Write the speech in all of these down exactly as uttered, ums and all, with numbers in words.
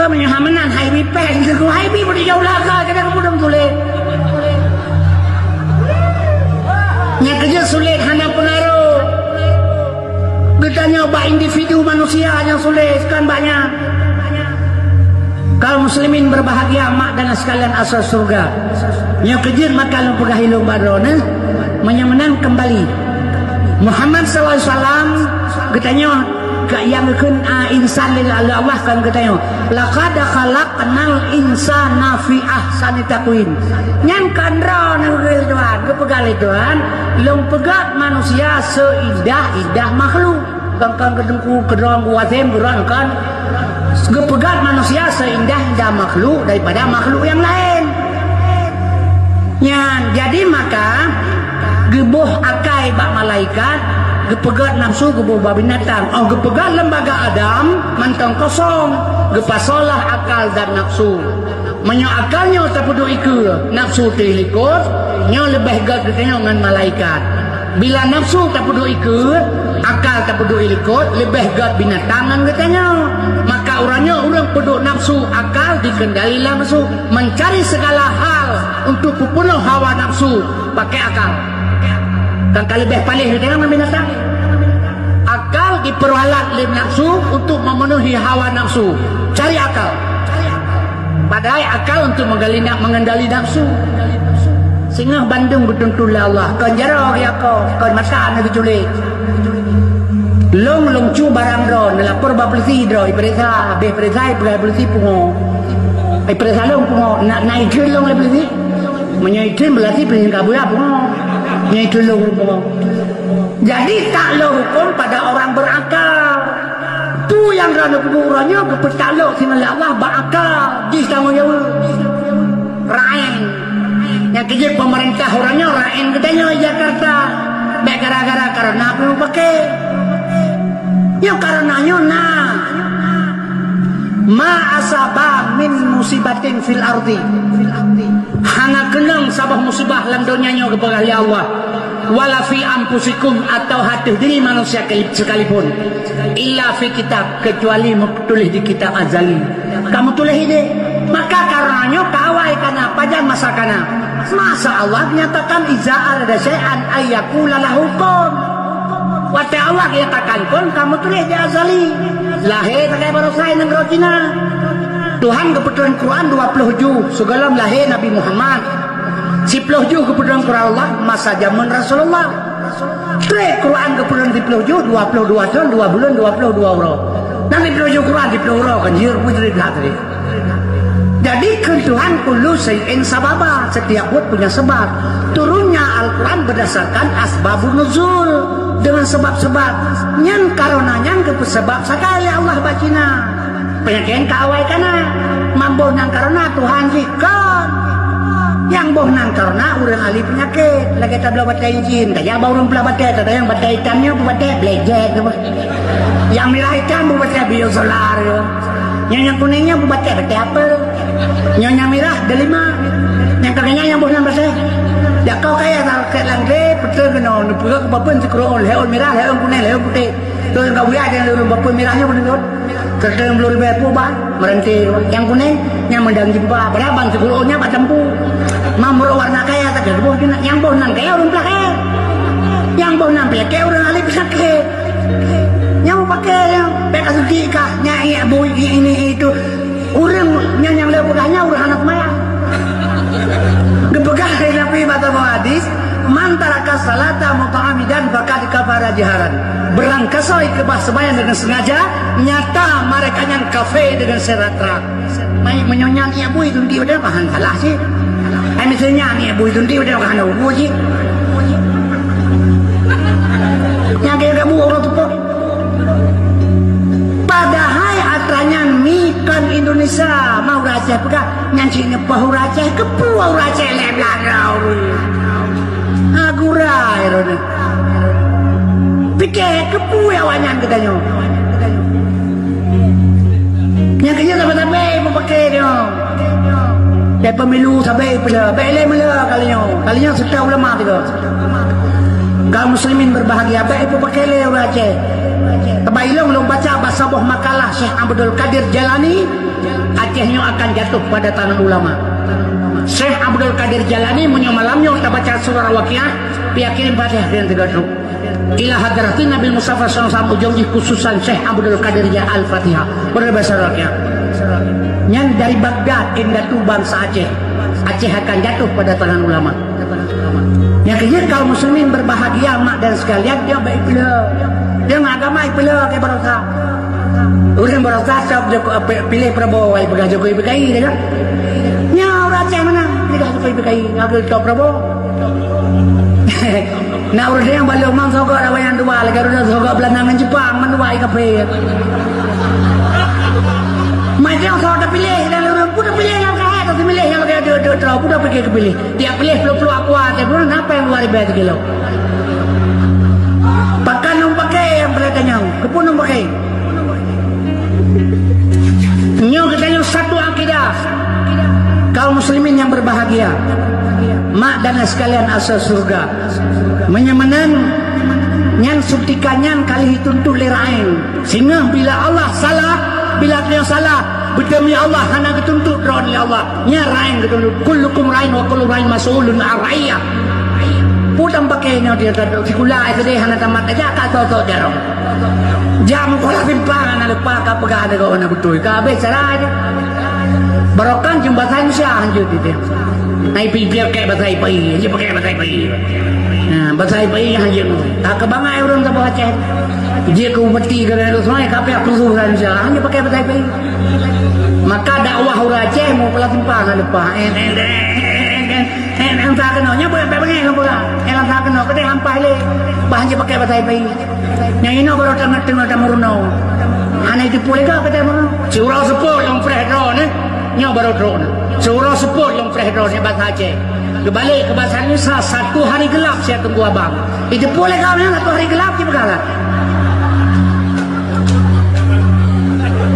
Meunyoe hana meunan, hai bi péng, hai bi beurijau laga, kadang kamoe dong tuléh. Nyang keujeuet sulet hana peungaruh. Geutanyoe bak individu manusia nyang sulet, kon bak nyan. Kaum muslimin berbahagia, mak dan sekalian asal surga. Nyoe keujeuet maka lôn peugah ilôn bak droeneuh, meunyoe meunan keumbali. Muhammad sallallahu alaihi wasallam geutanyoe ka nyang geukheun, a, insan lé Allah, kon geutanyoe. "Laqad khalaqnal insana fi ahsani taqwim." Nyan kon droeneuh geukheun lé Tuhan, geupeugah lé Tuhan, "Lôn peugöt manusia seuindah-indah makhluk." Kon, kon keu teungku, keu droe, keu wasem, keu droe, kon. Geupeugöt manusia seuindah-indah makhluk daripada makhluk nyang laén. Nyan, jadi maka geuboh akai bak malaikat, geupeugöt nafsu geuboh bak binatang. Oh, geupeugöt lembaga Adam mantong kosong, geupasoe lah akal dan nafsu. Meunyoe akal nyoe tapeuduek ikeue, nafsu teuilikot, nyoe leubeh gét geutanyoe ngon malaikat. Bila nafsu tapeuduek ikeue, akal tapeuduek ilikot, leubeh gét binatang ngon geutanyoe. Maka uroe nyoe ureuëng peuduek nafsu, akal dikeundali lé nafsu, mencari segala hal untuk peupeunoh hawa nafsu pakai akal. Dan ka leubeh paléh geutanyoe ngon binatang. Akal dipeuralat lé nafsu untuk memenuhi hawa nafsu. Cari akal. Padahai akal untuk menggali na-, mengendali nafsu. Singoh bandum geutuntu lé Allah. Kon jaroe ya ko, kon mata na geuculik. Long, long cu barang droe, neulapor bak polisi droe, iperiksa, habéh periksa, iperiksa polisi pungo. Iperiksa long pungo, na, na ikheun long lé polisi. Meunyoe ikheun polisi, polisi ka buya pungo. Nyoe ikheun long pungo. Jadi taklok huköm pada orang berakal. Peue nyang droeneuh peubuet uroe nyoe geupeutaklok sinan lé Allah bak akal, jih tanggong jaweueb. Raen. Nyang keujeuet peumeurintah uroe nyoe raen geutanyoe di Jakarta. Bék gara-gara karena peue pakai. Nyoe karena nyoe na. Ma asaba min musibatin fil ardi. Hana keunong saboh musibah lam donya nyoe geupeugah lé Allah. Wala fi anfusikum, atau ateueh diri manusia ke-, sekalipun. Illa fi kitab, kecuali meutuléh di kitab azali. Ka meutuléh idéh. Maka karena nyoe ka awai kana, pajan masa kana. Masa Allah menyatakan, "Iza arada syai'an ayyakula lahu kun." Watée Allah nyatakan kun, ka meutuléh di azali. Lahé sagai baroesa nanggroe Cina. Tuhan geupeutrön Quran dua ploh juh sigohlom lahé Nabi Muhammad. Siploh juh geupeutrön Quran Allah masa jameun Rasulullah. Trép Quran geupeutrön siploh juh, dua ploh dua thon, dua buleuen, dua ploh dua uroe. Dan siploh juh Quran, siploh uroe kan jeuet putri that tadi. Jadi kheun Tuhan, "Kullu syai'in sababa," setiap buet punya sebab. Turunnya Al-Quran berdasarkan asbabun nuzul, dengan sebab-sebab. Nyan karena nyan geupeusebab sagai lé Allah bak Cina. Peunyakét ka awai kana. Mamboh nan karena Tuhan jih kon. Nyang boh nan karena ureuëng ahli peunyakét. Lagée tabloe batée injin, tajak bak ureuëng peugah batée, tatanyong batée itam nyoe peue batée, blackjack tu. Nyang mirah itam peue batée, biosolar tu. Nyang, nyang kunéng nyoe peue batée, batée apel. Nyoe nyang mirah delima. Nyang ka keunyan nyang boh nan batée. Jak kau kaya saket langkle, peutreun keunoe, neupeugah keu bapeuen sikeuroe, lhée ôn mirah, lhée ôn kunéng, lhée ôn putéh. Terus ka buya jangan lurus bapeuen mirah nyoe beuneuh. Keudeueng blueng ribée peuet ban, meureuntée nyang kunéng, nyang meudang jimpa, padahai ban sigulô nyan bak teumpu. Mamrok warna kaya sagai boh, nyang boh nan kaya ureuëng peulakée. Nyang boh nan peunyakét ureuëng ahli peunyakét. Nyang peupaké nyan, bék ka seuti kah, nyan ié bui, ié ini, ié itu. Ureuëng nyan nyang lé peugah nyan ureuëng hana seumayang. Geupeugah lé Nabi bak saboh hadis, "Man taraka salata muta'ammidan faqad kafara jiharan." Beurangkasoe keubah seumayang deungon seungaja, nyata mereka nyan kafé deungon secara trang. Mai meunyoe nyan ié bui tunti udah bahan salah sih. Ai miseue nyan ié bui tunti udah bahan ubu sih. Nyang kaya kamu orang tupok. Padahai atra nyan mi kon Indonesia, ma ureuëng Aceh peugah, nyan cit neupoh ureuëng Aceh, keupeue ureuëng Aceh lé Belanda ureuëng. Agura droeneuh. Pike keupeue awaknyan geutanyoe. Nyang keu nyan sabe-sabe meupaké nyoe. Di pemilu sabe peue, bék lé meulé kali nyoe. Kali nyoe seutôt ulama tiga. Kaum muslimin berbahagia, bék ipeupaké lé ureuëng Aceh. Teuma ilong lôn baca bak saboh makalah Syekh Abdul Qadir Jailani, Aceh nyoe akan jatuh pada tangan ulama. Syekh Abdul Qadir Jailani, meunyoe malam nyoe tabaca surah Waqiah, pih kirim Fatihah keu sigoe trok. Ila hadratin Nabi Mustafa sallallahu alaihi wasallam, ujong jih khususan Syekh Abdul Qadir Jailani, Al-Fatihah. Beureubaca Waqiah. Nyan dari Baghdad, indatu bansa Aceh. Aceh akan jatuh pada tangan ulama. Nyang keujeuet kaum muslimin berbahagia, mak dan sekalian, dia baik pula. Dia ngon agama pula ke barosa. Ureueng barosa sab Joko-, pe-, piléh Prabowo, ai peugah Jokowi P K I, dia kan? Nya ureueng Aceh meunan, peugah Jokowi P K I, agak top Prabowo. Na ureueng nyang balok mang sogok rawa nyang dua, lagèe ureueng sogok Belanda ngon Jepang, mandua i kafé. Mai dia sogok tapiléh, dan ureueng pun tapiléh nyang kahé, tapi milih nyang lagèe dua, dua, dua, pun tapiké kepiléh. Tiap leh ploh-ploh aqua teh, bunoe napa nyang luar biasa kilo? Pakan nyang pakai nyang peureulèe tanyong, keupeue nyang pakai? Nyoe geutanyoe satu akidah. Kaum muslimin yang berbahagia, mak dan sekalian asal surga. Meunyoe meunan, nyan sutika nyan ka lheueh jituntut lé raeng. Singoh bila Allah salah, bila tanyoe salah, beudemi Allah hana geutuntut droe lé Allah. Nya raeng geutuntut. Kullukum ra'in wa kullu ra'in mas'ulun an ra'iyah. Peue nyang pakai nyoe dia tadi sikula S D hana tamat aja ka sosok jaroe. Jam sekolah simpang hana lupa ka peugah ada kawan beutôi. Ka habéh cara aja. Barokan jeuem bahasa Indonesia hanjeuet di dia. Ai pi-, pi-, pakai bahasa Ipai, dia pakai bahasa Ipai. Nah, bahasa Ipai hanjeuet. Tak kebangai ureueng saboh Aceh. Jeuet keu bupati, keu rakyat semuanya, ka pihak khusus Indonesia, hanya pakai bahasa Ipai. Maka dakwah ureueng Aceh mau pula simpang, hana leupah. En, en, en, en, en, en, en, sa keunoe, nyoe bukan bangai, nyoe bukan. En, sa keunoe, keutai hampai lé. Bah hanya pakai bahasa Ipai. Nyang inoe baru teungoh, teungoh tameurunoe. Hana jiteupeue lé gob keutai meurunoe. Siuroe seupôt lôn preh droeneuh. Nyoe baru trok nyoe. Siuroe seupôt lôn preh droeneuh bahasa Aceh. Geubalek keu bahasa Indonesia, satu hari gelap saya tunggu abang. Itu pun lé kau nyan, satu hari gelap cit peugah lah.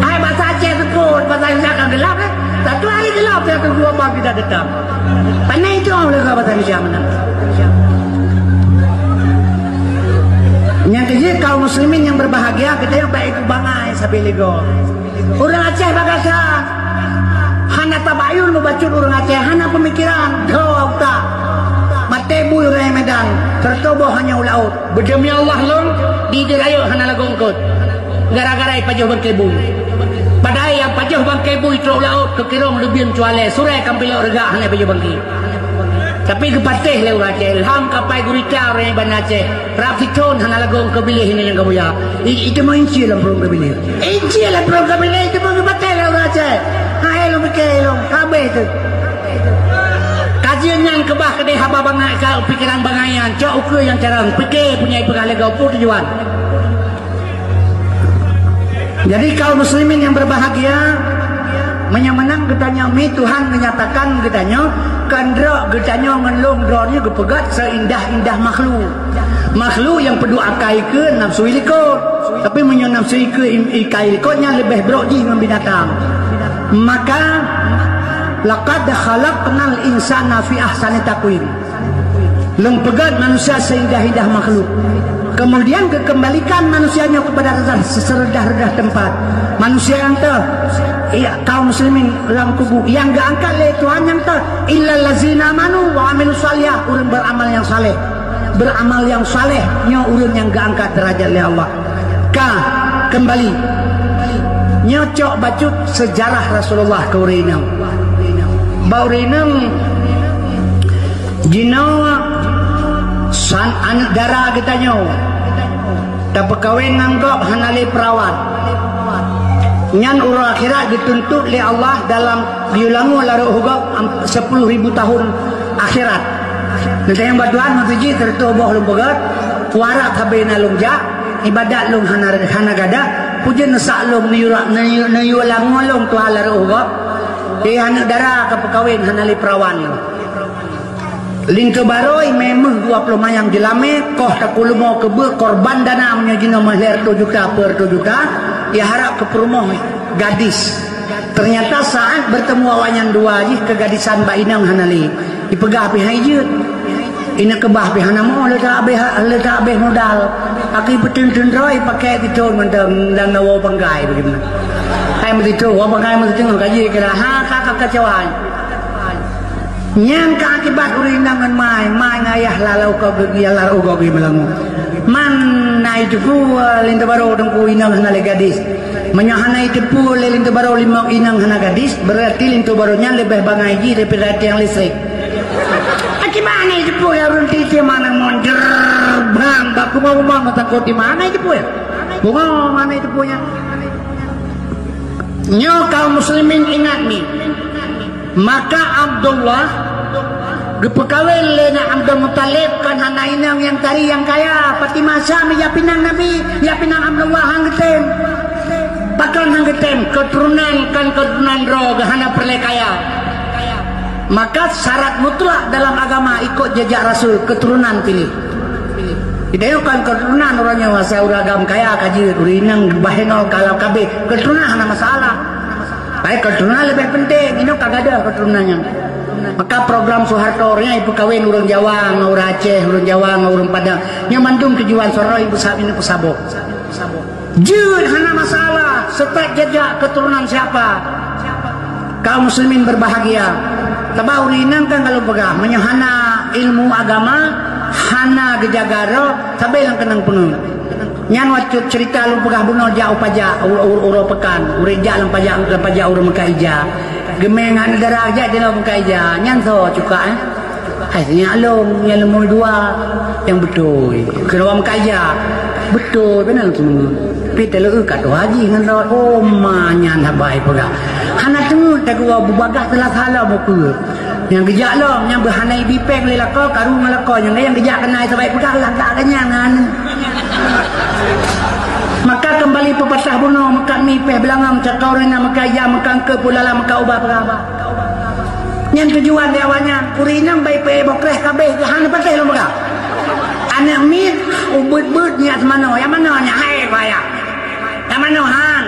Hai bahasa Aceh seupôt, bahasa Indonesia kan gelap, eh. Satu hari gelap saya tunggu abang tidak datang. Pandai itu orang lé kau bahasa Indonesia meunan. Nyang keujeuet kaum muslimin yang berbahagia, kita yang baik bangai sabe lé gob. Ureueng Aceh bagasan. Hana tabayun mubacut ureueng Aceh, hana peumikiran, dhoe utak. Maté bui ureueng Medan, teutoboh hanya u laôt. Beudemi Allah lôn, di Ideue Rayeuk hana lagoe eungkôt. Gara-gara ipajoh bangke bui. Padahai nyang pajoh bangke bui trok u laôt keu kirong leubien cualée, surai kampilok reugak hana ipajoh bangke. Tapi geupatéh lé ureueng Aceh, lham kapai gurita ureueng Iban Aceh. Rab sithon hana lagoe keu biléh ngon nyang ka buya. I-, itu mah inci lam peureueng keu biléh. Inci lam peureueng keu biléh itu mah geupatéh lé ureueng Aceh. Hai lôn pike lôn, habéh tu. Kajeun nyan keubah keudeh haba bangai ka pikiran bangai nyan. Cok ukeue nyang carông, pike punya ipeugah lé gob peue tujuan. Jadi kaum muslimin yang berbahagia, meunyoe meunan geutanyoe mi Tuhan menyatakan geutanyoe, keudroe geutanyoe ngon lôn droeneuh geupeugét seindah-indah makhluk. Makhluk nyang peuduek akai keu nafsu likot. Tapi meunyoe nafsu ikeu im-, ikai likot nyan leubeh brok jih ngon binatang. Maka, "Laqad khalaqnal insana fi ahsani taqwim." Lôn peugét manusia seindah-indah makhluk. Kemudian geukeumbalikan manusia nyoe kepada rendah, serendah-rendah tempat. Manusia nyang teuh, iya, kaum muslimin lam kubu, nyang geuangkat lé Tuhan nyang teuh, "Illal ladzina amanu wa amilus shalihat," ureueng beramal nyang saleh. Beramal nyang saleh nyoe ureueng nyang geuangkat derajat lé Allah. Ka keumbali. Nyoe cok bacut sejarah Rasulullah keu ureueng inong. Bak ureueng inong jinoe san-, aneuk dara geutanyoe tapeukawen ngon gob hana lé peurawan. Nyan uroe akhirat geutuntut lé Allah dalam geuyue langue lam rot gob am-, sepuluh ribu tahun akhirat. Neutanyong bak Tuhan, meusijih teureutôh boh lôn peugét, kuarap sabe na lôn jak, ibadat lôn hana, hana gadah, peue jeuet neusak lôn neuyue, neuyue, neuyue langue lôn Tuhan lam rot gob. Eh, aneuk dara ka peukawen hana lé peurawan lôn. Linto barô imé méuh dua ploh mayam jeulamé, koh takulumo keubeue korban dana meunyoe jinoe meuhlèe reutôh juta, peuet reutôh juta, iharap keu peurumoh gadis. Ternyata saat bertemu awaknyan dua jih keugadisan bak inong hana lé. Ipeugah pih hai jeuet. Inong keubah pih hana mo, le tak habéh, le tak habéh modal. Aki peuteun-teun droe pakai titon mantong dan nawo pangkai bagaimana. Hai meusitu, wa pangkai meusitu kaji kira ha ka ka kacauan. Nyang ka akibat ureueng inong ngon mai, mai ngon ayah lalau ka geugi, lalau ka geugi meulangu. Man na iteupeue linto barô teungku inong hana lé gadis. Meunyoe hana iteupeue lé linto barô limong inong hana gadis, berarti linto barô nyan leubeh bangai jih daripada tiang listrik. Aki mana iteupeue ya ureueng titi mana monjer bang bak bunga-bunga mata koti mana iteupeue? Bunga mana iteupeue nya? Nyoe kaum muslimin ingat ni. Maka Abdullah geupeukawen lé na Abdul Muttalib kon hana inong nyang tari nyang kaya. Fatimah Syam ya pinang Nabi, ya pinang Abdullah hang geutem. Pakon hang geutem? Keuturonan kon keuturonan droe geuh hana peureulée kaya. Maka syarat mutlak dalam agama ikot jejak Rasul, keuturonan piléh. Idayuh kon keuturonan uroe nyoe asai ureueng agam kaya ka jeuet, ureueng inong baheno kalau kabeh, keuturonan hana masalah. Baik keuturonan lebih penting, inong ka gadoh keuturonan nyan. Maka program Soeharto nyan ipeukawen ureueng Jawa ngon ureueng Aceh, ureueng Jawa ngon ureueng Padang. Nyan mandum tujuan Soeharto ipeusa-, ipeusaboh. Jeuet hana masalah, seutôt jejak keuturonan siapa. Kaum muslimin berbahagia. Sabab ureueng inong kan kalau peugah, meunyoe hana ilmu agama, hana geujaga droe, sabe lam keunong peungeut. Nyan waktu cerita lôn peugah bunoe jak u pajak, u-, u-, uroe peukan, ureueng jak lam pajak, lam pajak ureueng meukat ija. Geumeng aneuk dara jak di lom meukat ija. Nyan soe cuka, eh? Hai sinyak lom, nyang leumoe dua, nyang beutôi. Keu awak meukat ija, beutôi beuna tu. Pi teuleu ka tuha jih ngon lôn. Oh, ma nyan haba ipeugah. Hana teungeut teugoe bubagaih teulah salah bukeuek. Nyang geujak lom, nyang beuhana ibi péng lé lakoe, karu ngon lakoe, nyang, nyang geujak keunan sabai peugah lagak geuh nyan ngon. Maka keumbali peupatah bunoe, meukat mi péh beulangong, cakau rina meukat ija, meukat eungkôt pulala, meukat ubah peugah bah. Nyan tujuan di awaknyan, ureueng inong bai peuék boh kréh kabeh, hana patéh lôn peugah. Aneuk miet, ubeuet-beuet nyak seumanoe, nyang manoe nyak hai payah. Nyang manoe han.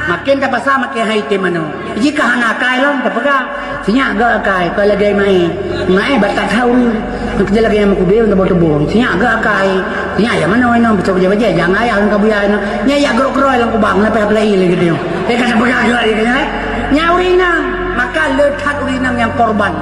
Makin tapasa, makin hai item manoe. Jika hana akai lom, tapeugah. Sinyak gak akai, kau lagée maé. Maé batat haul. Kerja lagée nyang meukude, teuboh-teuboh. Sinyak gak akai. Sinyak nyang manoe inong, beutôi bajée-bajée, jangan ayah lom kabuya inong. Nyak yak grok-groi lam kubang, leupah pelai lé gitu. Dia kata peugah gak dia kata. Nyak ureueng inong, maka le that ureueng inong nyang korban.